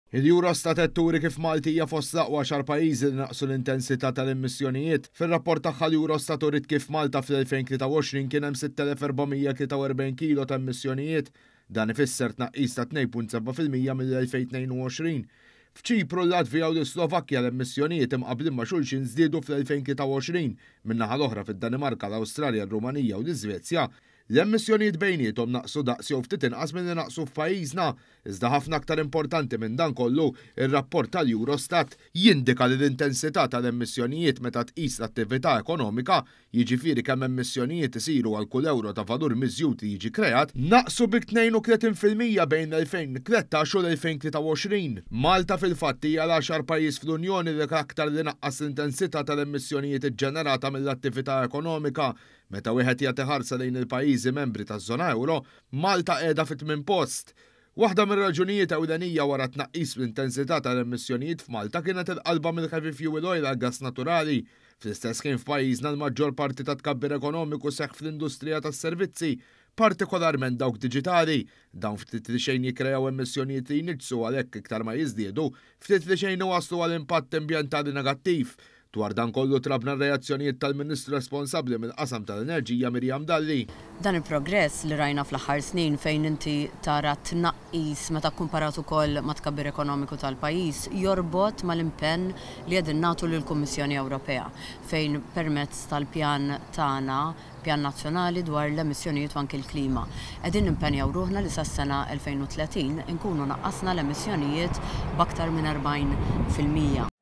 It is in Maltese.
Il-Eurostat qed turi kif Malta hija fost l-aqwa għaxar pajjiżi li naqsu l-intensità tal-emissjonijiet. Fir-rapport tagħha l-Eurostat uriet kif Malta fl-2023 kien hemm 6,443 kilo ta' emissjonijiet. Dan ifisser tnaqqis ta' 2.7% mill-2022. F'Ċipru, l-Latvija u l-Slovakkja l-emissjonijiet imqabblin ma' xulxin żdiedu fl-2023. Min-naħa l-oħra fid-Danimarka, l-Awstralja, r-Rumanija u l-Iżvezja l-emissjonijiet bejniethom naqsu daqs jew ftit inqas milli naqsu f'pajjiżna. Iżda ħafna aktar importanti minn dan kollu, ir-rapport tal-Eurostat jindika li l-intensità tal-emissjonijiet meta tqis l-attività ekonomika, jiġifieri kemm emissjonijiet isiru għal kull ewro ta' valur miżjud li jiġi kreat, naqsu bi 32% bejn l-2013 u l-2023. Malta fil-fatt hija l-għaxar pajjiż fl-Unjoni li aktar li naqqas l-intensità tal-emissjonijiet iġġenerata mill-attività ekonomika. Meta wieħed jagħti ħarsa lejn il-pajjiżi membri taż-żona ewro, Malta qiegħda fit-tmien post. Waħda mir-raġunijiet ewlenija wara tnaqqis fl-intensità tal-emissjonijiet f'Malta kienet il-qalba mill-heavy fuel oil għal gas naturali. Fl-istess ħin f'pajjiżna l-maġġor parti ta' tkabbir ekonomiku seħħ fl-industrija tas-servizzi, partikolarment dawk diġitali. Dawn ftit li xejn jikkrejaw emissjonijiet li jniġġsu għalhekk iktar ma jiżdiedu, ftit li xejn iwasslu għal impatt ambjentali negattiv. Dwar dan kollu tlabna r-reazzjonijiet tal-Ministru responsabbli mill-qasam tal-Enerġija Miriam Dalli. Dan il-progress li rajna fl-aħħar snin fejn inti tara tnaqqis meta kkumparat ukoll ma' tkabbir ekonomiku tal-pajjiż jorbot mal-impenn li qegħdin nagħtu lill-Kummissjoni Ewropea fejn permezz tal-pjan tagħna, pjan nazzjonali dwar l-emissjonijiet u anki l-klima, qegħdin nimpenjaw ruħna li sas-sena 2030 inkunu naqqasna l-emissjonijiet b'aktar minn 40%.